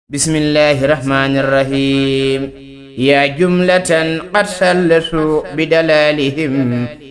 بسم الله الرحمن الرحيم يا جملة قد سلسوا بدلالهم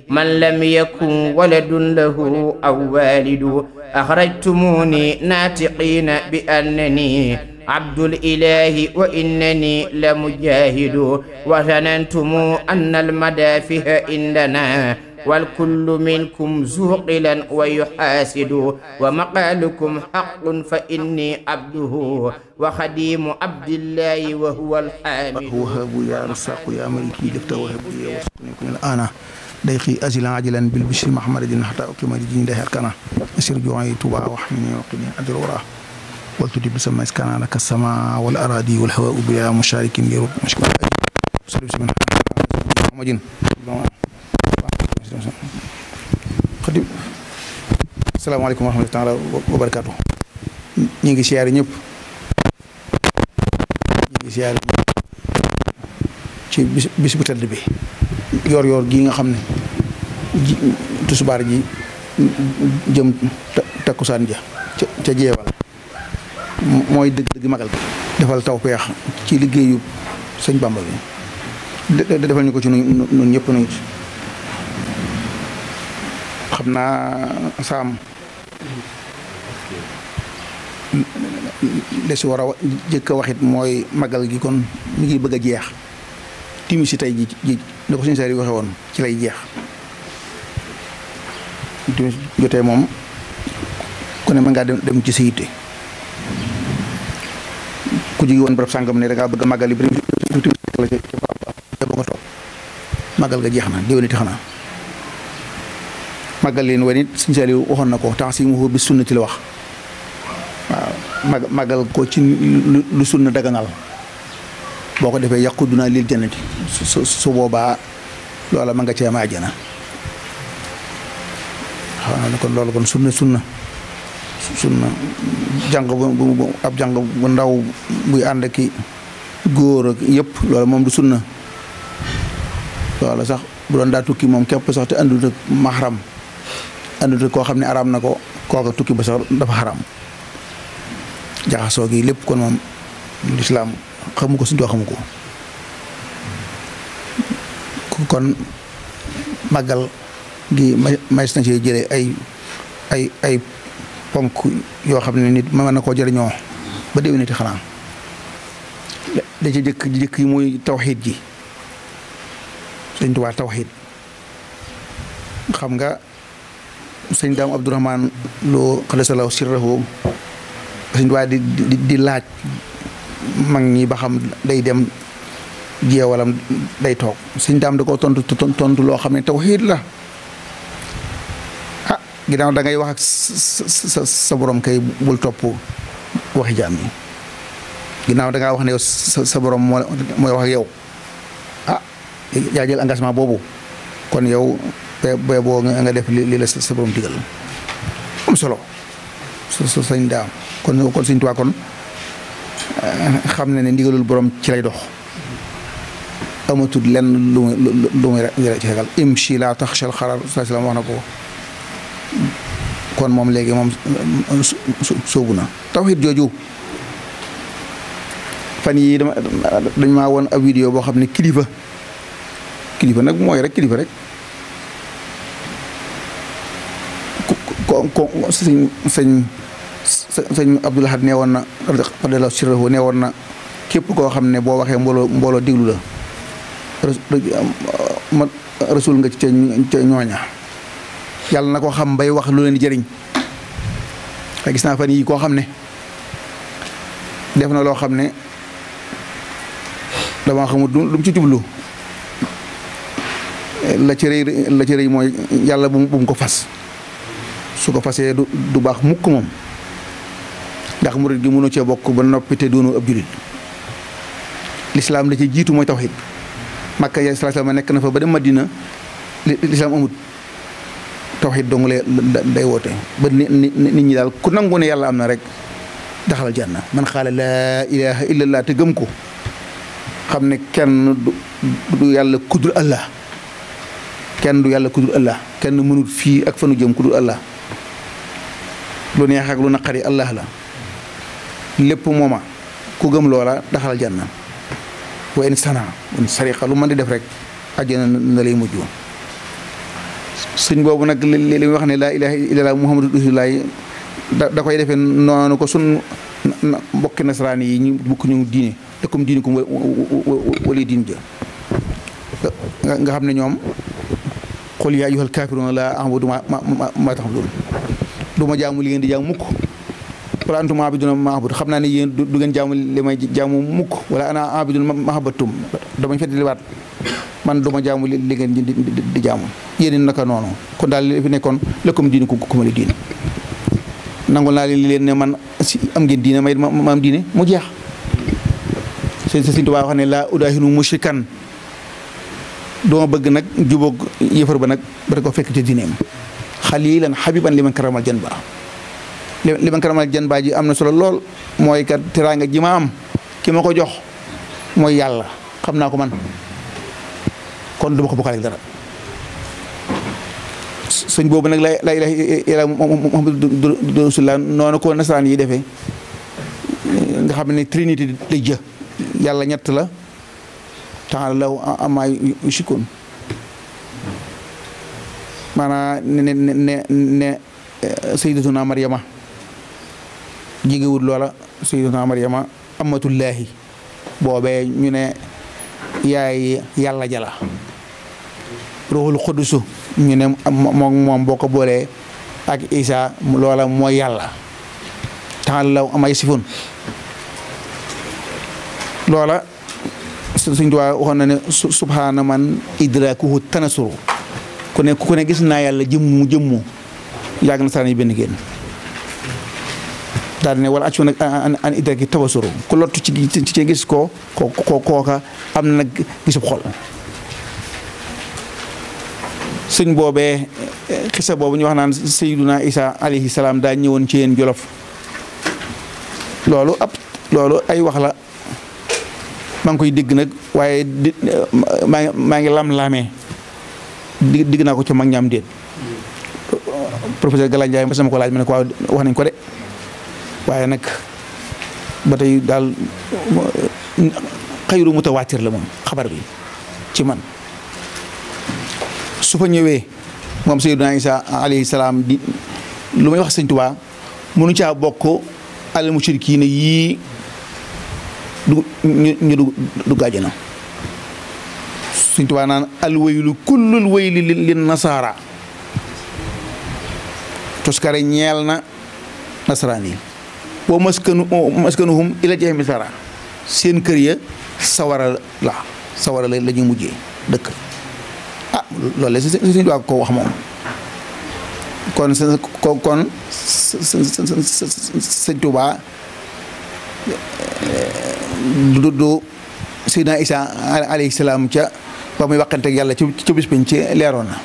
من لم يكن ولد له أو والد أخرجتموني ناطقين بأنني عبد الإله وإنني لمجاهد وظننتم أن المدافع عندنا والكل منكم زوقلا ويحاسد ومقالكم حق فإني عبده وخديم عبد الله وهو الحامد وهب يا رزاق يا ملكي لفت وهب يا وسقني كن الآن ديقي أزلا عجلا بالبشر محمد حتى أقيم الدين ده أركانا أسير جوعي توبا وحمني وقني أجر وراه والتدي بسما إسكان لك السماء والأراضي والهواء بلا مشارك يرد مشكلة صلى الله عليه وسلم xadim asalaamaaleykum wa rahmatulah wa barakaatu ñu ngi siyaare ñëpp ci bis bu tedd bi yor gi nga xam ne tusubaar ji jëm takkusaan ja ca jeewal mooy dëgg magal bi defal tawfeex ci liggéeyu sëñ Bamba bi defal ñu ko ci nun ñëpp nañu xam naa saam li si war a jëkk a waxit mooy magal gi kon mi ngi bëgg a jeex timis si tey ji ne ko suñu saar yi waxe woon ci lay jeex timis jotee moom ku ne mën ngaa dem ci sa yitte ku jóge woon barab sàngam ne da ngaa bëgg a magal yi timis la ca ba nga toog magal ga jeex na déwéniti xanaa magal leen wane it suñu saali waxoon na ko temps si mu bi sunnati la wax waaw magal ko ci lu sunna daganal boo ko defee yaquduna lil jannati su boobaa loola ma nga cee ma àjjana xaw na kon loolu kon sunna jàng bu ab jàng bu ndaw buy ànd ki góor ak yëpp loolu moom du sunna loola sax bu doon daa tukki moom képp sax te andut ak mahram andut koo xam ne araam na ko kooka tukki ba sax dafa xaram jaxasoo gi lépp kon moom lislaam xamu ko suñu doo xamu ko kon màggal gi mays na ci jële ay ponk yoo xam ne nit mën na koo jëriñoo ba déwéniti xanaa da ci jëkk yi muy tawxiid ji sëñ Tuubaa tawxiid xam nga sëñ Daam Abdourahman loo xadasalaw sirrahu sëñ Tuubaa di laaj mag ñi ba xam day dem jeewalam day toog sëñ Daam da koo tontu loo xam ne tawxiid la ah ginnaaw da ngay wax ak sa borom kay bul topp waxi jaam yi ginnaaw da ngaa wax ne yow sa borom mooy wax ak yow ah yaa jël engagement boobu kon yow bay boo nga def li la sa borom digal am solo sañ daam kon Sëñ Tuubaa kon xam ne ndigalul borom ci lay dox amatul lenn lu muy ci xegal imshi la taxshal xarar sallam wax na ko kon moom léegi moom soobu na tawxiid jooju fan yi dañ maa woon ab vidéo boo xam ne kilifa nag mooy rek kilifa rek ko sëñ Abdul Ahad nee woon na radiyallahu sirrahu nee woon na képp koo xam ne boo waxee mbooloo déglu la rasul nga ca ñooña yàlla na ko xam bay wax lu leen di jëriñ te gis naa fan yi koo xam ne def na loo xam ne dama xamul lu mu ci jublu la ci rëy mooy yàlla bu mu ko fas su ko fasee du baax mukk moom ndax murid gi mënu cee bokk ba noppi te doonu ab julit lislaam la ci jiitu mooy tawxiid Makka ya sallallahu alayhi wa sallam nekk na fa ba dem Madina lislaam amut tawxiid dong day woote ba nit ñi daal ku nangu ne yàlla am na rek daxal janna man xaala laa ilaha illallah te gëm ko xam ne kenn du yàlla kudul Allah kenn du yàlla kudul Allah kenn mënut fii ak fanu jëm kudul Allah lu neex ak lu naqari Allah la lépp mooma ku gëm loola daxal janna wa in sana un sariqa lu mën di def rek àjjana na lay mujj sëñ boobu nag li wax ne laa ilaaha illallaah muhammadu rasulullah da koy defee noonu ko sun mbokki nasaraan yi ñu bukk ñu diine dëkkum diine ko wala diine ja nga xam ne ñoom qul yaa ayyuhal kaafiruuna laa a'budu maa ta'buduun du ma jaamu li ngeen di jaamu mukk wala antum aabiduuna maa a'budu xam naa ne yéen du ngeen jaamu li may jaamu mukk wala ana aabidun maa abadtum damañ fedd liwaat man du ma jaamu li ngeen di jaamu yéen naka noonu kon daal li fi nekkoon lakum diinukum waliya diin nangul naa leen ne man si am ngeen diine may ma am diine mu jeex Sëñ Tuubaa wax ne laa udaahinu mushrikan duma bëgg nag jubóog yëfar ba nag ba ko fekk ci diineem xaliilan habiiban liman karamal janba liman karamal janba ji am na solo lool mooy kat teraanga ji ma am ki ma ko jox mooy yàlla xam naa ko man kon duma ko bokkaale dara sëñ boobu nag la ilaha illa muhammadu rasulullah noonu ko nasaraan yi defee nga xam ne trinité lay jë yàlla ñett la ta'aala llaahu ammaa yushrikuun maanaam ne sayyidatuna Maryama jigéewul loola sayyidatuna Maryama amatullaahi boobee ñu ne yaay yàlla jala ruuxul xudusu ñu ne moom boo ko boolee ak Isa loola mooy yàlla ta'aala llaahu ammaa yasifuun loola Sëñ Tuubaa waxoon na ne subhaana man idraakuhu tanasuru ku ne gis naa yàlla jëmmu yàgg na saan yi benn génn daal ne wala accu nag an idraaki tabasuru ku lottu ci gis ko kooka am na nag gisub xol sëñ boobee xisa boobu ñu wax naan Sayyiduna Isa alayhi salaam daa ñëwoon ci yéen Jolof loolu ay wax la maa ngi koy dégg nag waaye maa ngi lam-lamee digg naa ko ca mag ñaam déet professeur Gala Ndiaye ma sama ko laaj ma ne ko waaw wax nañ ko de waaye nag ba tey daal xayru mutawaatir la moom xabar bi ci man su fa ñëwee moom Sayyiduna Isa alayhi salaam di lu may wax Sëñ Tuubaa mënu caa bokk al mushrikiina yii ñu du gàjjana Sëñ Tuubaa naan al waylu kullul wayli lin nasaara toskare ñeel na nasaraan yi wa maskanuhum ila jahimi sara seen kër ya sawara la ñu mujjee dëkk loolu la Sëñ Tuubaa ko wax moom kon Sëñ Tuubaa du Seydina Isa alayhi salaam ca ba muy waxante ak yàlla ci bis biñ ci leeroon na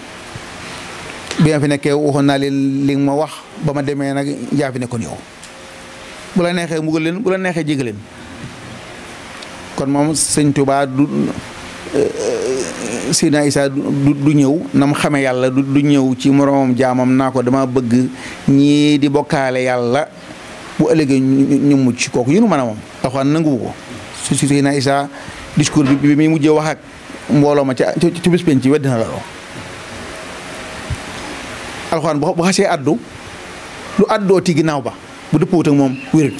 bi ma fi nekkee waxoon naa leen li ma wax ba ma demee nag yaa fi nekkoon yow bu la neexee mbugal leen bu la neexee jégal leen kon moom Sëñ Tuubaa du Seydina Isa du ñëw na mu xamee yàlla du ñëw ci moroomam jaamam naa ko dama bëgg ñii di bokkaale yàlla bu ëllëgee ñu mucc kooku yéen mën a moom alxuraan nanguwu ko su Seydina Isa discours bi muy mujjee wax ak mbooloo ma ci bis penc ci weddina la loo alxuraan bu xasee addu lu addoo ti ginnaaw ba bu dëppwut ak moom wérul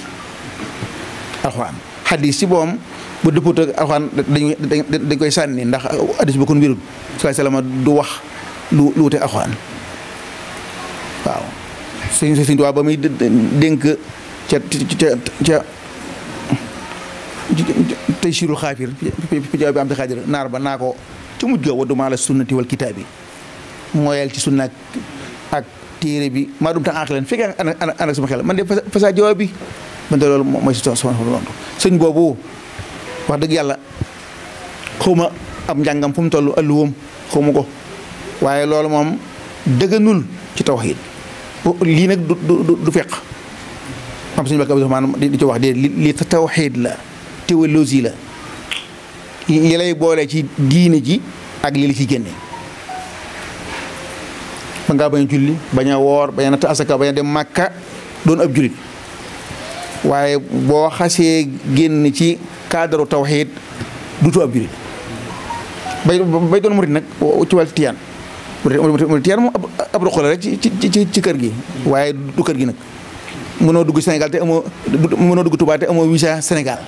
alxuraan xadis ci boom bu dëppwut ak alxuraan dañ koy sànni ndax hadis ba kon wérul sallallahu alayhi wasallam du wax lu wute alxuraan waaw Sëñ Tuubaa ba muy dénk ca tey siirul xaafir fi jaw bi am xaadir naar ba naa ko ca mujj ga waddu maa la sunnati wal kitaabi mooyal ci sunna ak téere bi maa dum tax ànq leen fekkee ànd ak sama xel man de fasa jawaab bi man de loolu mooy si sama lontu sëñ boobu wax dëgg yàlla xawma am njàngam fu mu toll alluwam xawma ko waaye loolu moom dëgganul ci tawhiid lii nag du fekk am suñu bakk Abdurahmaan di ci wax de li tawhiid la théologie la li lay boole ci diine ji ak li la ci génne ba ngaa bañ a julli bañ a woor bañ a natt asaka bañ a dem Màkka doon ab julit waaye boo xasee génn ci cadre tawxiid dutu ab julit bay doon murit nag ci wàllu tiyaan murit tiyaan moom ab roq la rek ci kër gi waaye du kër gi nag mënoo dugg Sénégal te amoo mënoo dugg Touba te amoo visa Sénégal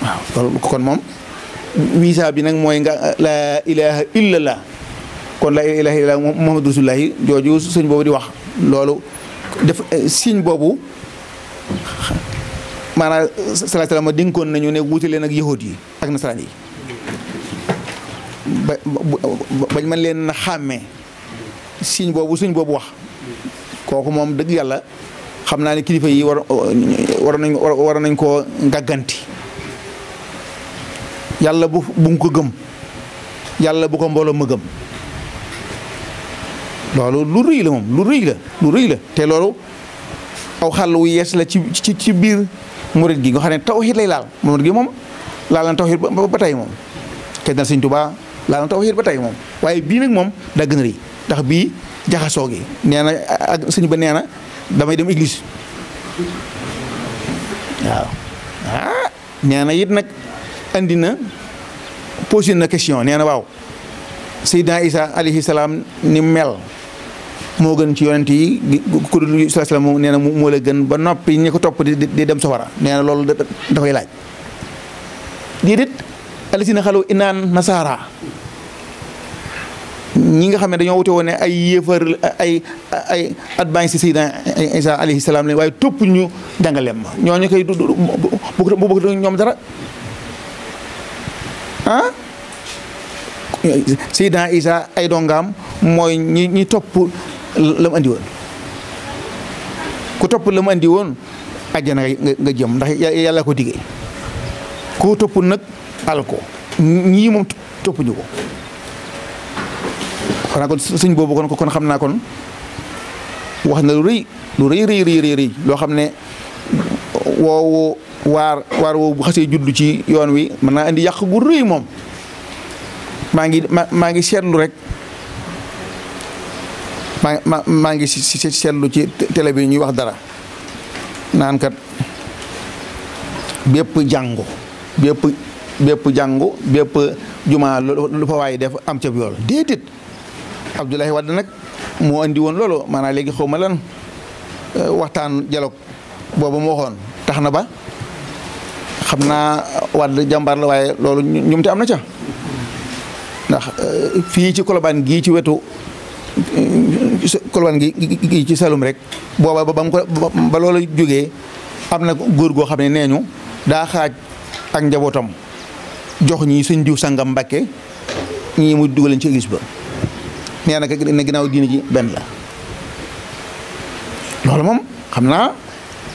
waaw loolu kon moom visa bi nag mooy nga la ilaha illallah kon la ilaha illallah Muhammadu Rasulullahi jooju sëñ boobu di wax loolu def signe boobu maanaam sallallahu alayhi wa sallam dénkoon nañu ne wuute leen ak yahud yi ak nasaraan yi bañ mën leen xàmmee signe boobu suñ boobu wax kooku moom dëgg yàlla xam naa ne kilifa yi war nañ koo gàgganti yàlla bu mu ko gëm yàlla bu ko mbooloo ma gëm loolu lu rëy la moom lu rëy la te loolu aw xàll wu yees la ci biir murid gi nga xam ne tawhiid lay laal murid gi moom laal na tawhiid ba tey moom kenn na Sëñ Tuubaa laal na tawhiid ba tey moom waaye bii nag moom daa gën a rëy ndax bii jaxasoo gi nee na ak sëñ ba nee na damay dem église waaw nee na it nag andi na posé na question nee na waaw Seydina Isa alayhi salaam ni mel moo gën ci yonent yi ku dul salaam nee na moo la gën ba noppi ñi ko topp di dem safara nee na loolu dafay laaj déedéet alisina xalu inaan nasaara ñi nga xam ne dañoo wute woon ne ay yéefar ay advance si Seydina Isa alayhi salaam lañ waaye topp ñu jàngaleem ma ñooñu koy bu bëgg ñoom dara ah Seydina Isa ay dongaam mooy ñi topp la mu andi woon ku topp la mu andi woon àjjana nga jëm ndax yàlla ko diggee ku topp nag al ko ñii moom toppuñu ko xanaa kon sëñ boobu kon xam naa kon wax na lu rëy loo xam ne woowu waar woowu bu xasee juddu ci yoon wi mën naa indi yàq gu rëy moom maa ngi seetlu rek maa ngi seetlu ci télé bi ñuy wax dara naan kat bépp jàngu bépp jumaa lu fa waay def am ca yool déedéet Abdoulaye Wade nag moo andi woon loolu maanaam léegi xaw ma lan waxtaan dialogue boobu moo waxoon tax na ba xam naa Wade jàmbaar la waaye loolu ñum te am na ca ndax fii ci Colobane gii ci wetu Colobane gi ci Saloum rek booba ba mu ko ba loola jógee am na góor goo xam ne nee ñu daa xaaj ak njabootam jox ñi sëñ diw sangam Mbàkke ñii mu dugaleen ci église ba nee na ne ginnaaw diine ji benn la loolu moom xam naa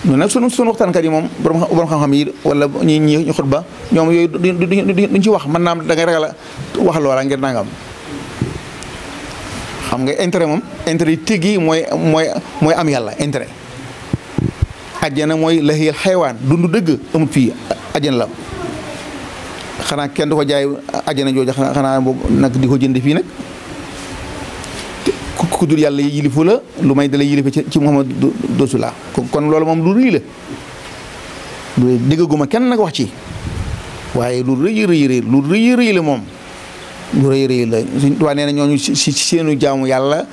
ñun nag sunu waxtaankat yi moom borom xam-xam yi wala ñi xutba ñoom yooyu duñ ci wax mën naa am da ngay ragal a wax loola ngir nangam xam nga intérêt moom intérêt yi tigi mooy am yàlla intérêt ajjana mooy lahiyal xaywaan dundu dëgg amut fii ajjana la xanaa kenn du ko jaay ajjana jooju xanaa boobu nag di ko jënd fii nag ku dul yàlla yilifu la lu may dalay yilife ci Muhammadu Rasulullah kon loolu moom lu rëy la lu déggaguma kenn nag wax ci waaye lu rëy la moom lu rëy la suñ waa nee na ñooñu si seenu jaamu yàlla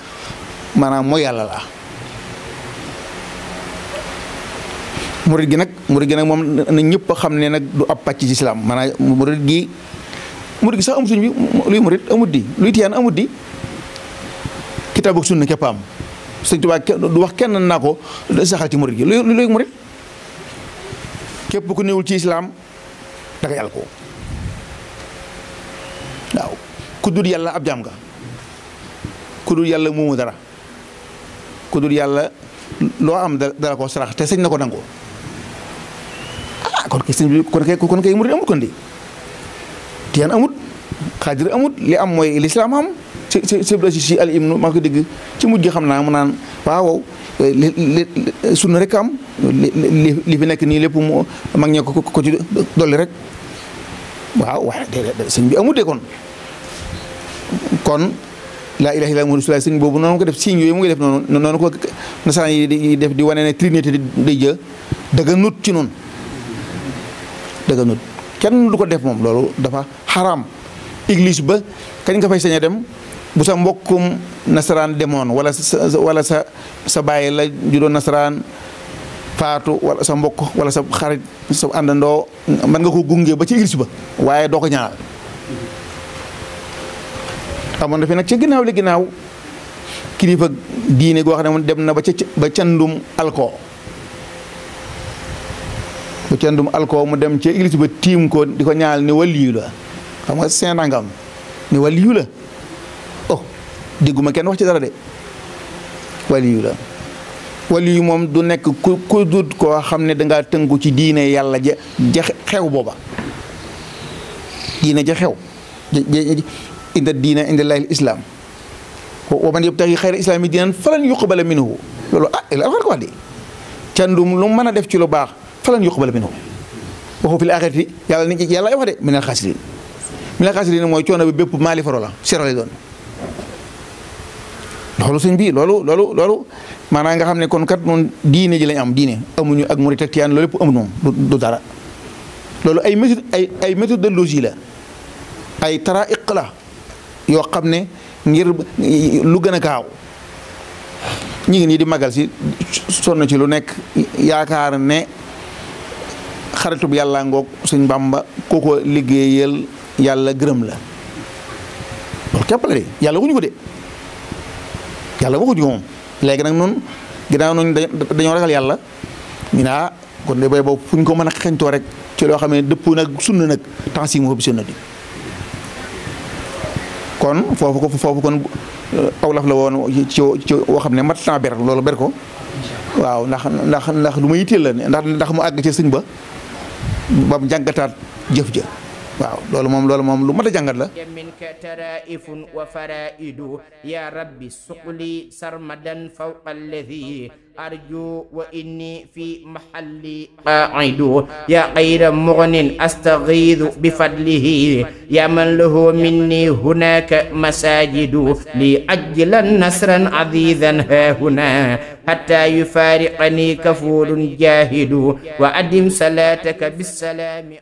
maanaam mooy yàlla la murid gi nag moom na ñëpp xam ne nag du ab pàcc ci islam maanaam murid gi sax amut suñ bi luy murid amut di luy tiyaan amut di kitaab ak sunna képp am Sëñ Tuubaa du wax kenn naa ko saxal ci murid gi luy murid képp ku néewul ci islaam da nga yàlla ko waaw ku dul yàlla ab jaam nga ku dul yàlla moomu dara ku dul yàlla loo am dara ko sarax te sëñ na ko nangoo kon kay sëñ bi kon kay murid amut kon di tiyaan amut xaadir amut li am mooy lislaam am si al imnu maa ko dégg ci mujj gi xam naa mu naan waaw sunna rek am li fi nekk nii lépp mu mag ñee ko ci dolli rek waaw waaye déedéet sëñ bi amut de kon laa ilaaha illallaah muhammadu rasuulullaah sëñ boobu noonu ko def signe yooyu mu ngi def noonu ko nasaraan yi di def di wane ne trinité day jë daga nut ci noonu daga nut kenn du ko def moom loolu dafa xaraam. église ba kañ nga fay sañ a dem bu sa mbokkum nasaraan demoon wala sa bàyyi la ju doon nasaraan faatu wala sa mbokk wala sa xarit sa àndandoo mën nga ko gunge ba ci église ba waaye doo ko ñaanal. amoon na fi nag ca ginnaaw kilifa diine goo xam ne moom dem na ba candum alko mu dem ca église ba tiim ko di ko ñaanal ni waliyu la xam nga seen nangam ni waliyu la oh dégguma kenn wax ci dara de waliyu la waliyu moom du nekk ku dut koo xam ne dangaa tënku ci diine yàlla ja xew booba diine ja xew inda diina inda llaahi l-islaam wa man yabtaxi xayra islaami diinan falan yuqbala minhu loolu alxuraan ko wax de candum lu mën a def ci lu baax falan yuqbala minhu waxu fil aaxirati yàlla wax de minal xaasiriin mooy coono bi bépp maali faro la sero lay doon. loolu sëñ bi loolu maanaam nga xam ne kon kat noonu diine ji lañ am diine amuñu ak murit ak tiyaan loolu lépp amul moom du dara loolu ay méthodologie la ay taraiq la yoo xam ne ngir lu gën a gaaw ñi ngi nii di magal si sonn ci lu nekk yaakaar ne xaritub yàlla ngoog suñ Bàmba kooko liggéeyal yàlla gërëm la loolu képp la de yàlla waxuñu ko de yàlla waxuñu ko moom léegi nag noonu ginnaaw noonu dañoo ragal yàlla ñu ne kon de bay boobu fu ñu ko mën a xeñtoo rek ci loo xam ne dëpp nag sunna nag temps si mu bi sunna di kon foofu kon awlaf la woon ci woo xam ne mat naa ber loolu ber ko waaw ndax lu ma yitteel la ndax mu àgg ci sëñ ba mu jàngataat jëf ja waaw loolu moom lu mat a jàngat la minka taraifun wa faraidu ya rabbi suqli sarmadan fawqa alladhi arju wa inni fi mahalli qaidu ya xayra mughnin astaghiithu bi fadlihi ya man lahu minni hunaka masajidu li ajlan nasran azizan hahuna hatta yufariqani kafulun jahidu wa adim salataka bisalami